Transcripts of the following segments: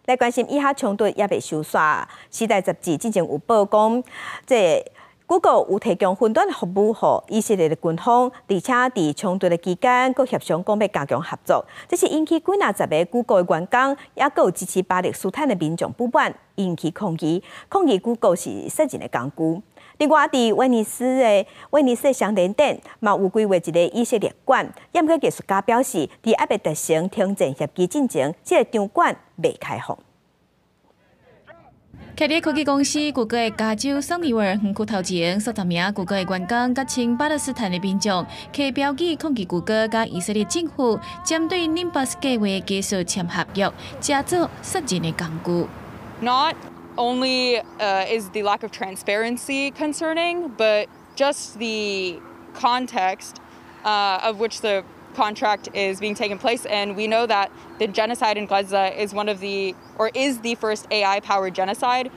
來關心以哈衝突猶未收煞，時代雜誌之前有報講，這 Google 有提供雲端服務予以色列的軍方，而且佇衝突的期間，閣協商講欲加強合作。這是引起幾若十个 Google 的員工，猶閣有支持巴勒斯坦的民眾不滿，引起抗議，抗議 Google 是殺人的工具。另外，佇威尼斯的雙年展，嘛有規劃一个以色列館。毋過藝術家表示，佇猶未達成停戰協議進前，這个場館袂開放。徛佇科技公司谷歌的加州桑尼維爾園區頭前，數十名谷歌的員工佮親巴勒斯坦的民眾，提標語抗議谷歌佮以色列政府針對 Nimbus 計畫技術簽合約，成做殺人的工具。 Not only is the lack of transparency concerning, but just the context of which the contract is being taken place. And we know that the genocide in Gaza is one of the, or is the first AI-powered genocide.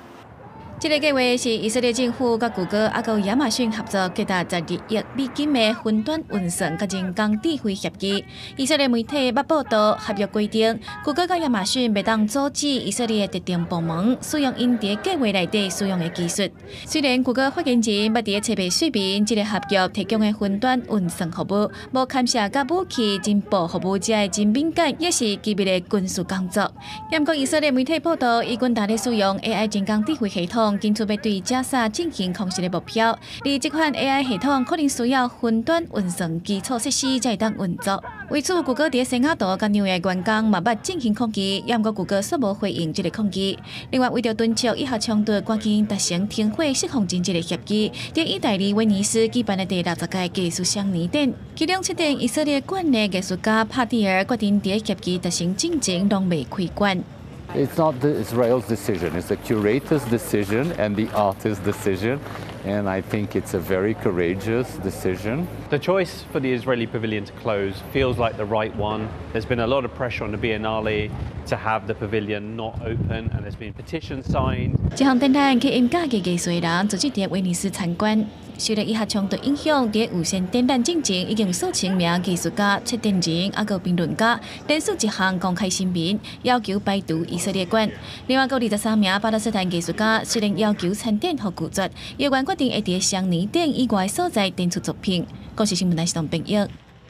這个計畫是以色列政府佮谷歌猶閣亞馬遜合作，高達12億美金的雲端運算佮人工智慧協議。以色列媒體捌報道，合約規定，谷歌佮亞馬遜袂當阻止以色列的特定部門使用𪜶佇計畫內底使用的技術。雖然谷歌發言人捌佇咧冊面說明，這个合約提供的雲端運算服務，無牽涉佮武器、情報服務這个真敏感，也是機密的軍事工作。毋過以色列媒體報道，以軍當咧使用 AI 人工智慧系統，檢出欲對加沙進行空襲的目標，而這款 AI 系統可能需要雲端運算基礎設施才會當運作。為此，谷歌佇西雅圖佮紐約員工嘛捌進行抗議，毋過谷歌煞無回應這个抗議。另外，為著敦促以哈衝突趕緊達成停火釋放人質的協議，佇意大利威尼斯舉辦的第60屆藝術雙年展，其中策展以色列館的藝術家帕蒂爾決定佇協議達成進前攏袂開館。 It's not the Israel's decision, it's the curator's decision and the artist's decision. And I think it's a very courageous decision. The choice for the Israeli pavilion to close feels like the right one. There's been a lot of pressure on the Biennale to have the pavilion not open, and there's been petitions signed. 這項展覽吸引各界藝術的人聚集佇威尼斯參觀。受到以哈衝突影響，佇有限展覽進前已經有數千名藝術家、策展人、猶閣評論家連續一項公開聲明，要求排除以色列館。另外，閣23名巴勒斯坦藝術家雖然要求參展予拒絕，猶原決定會佇雙年展以外所在展出作品。公視新聞台是東編譯。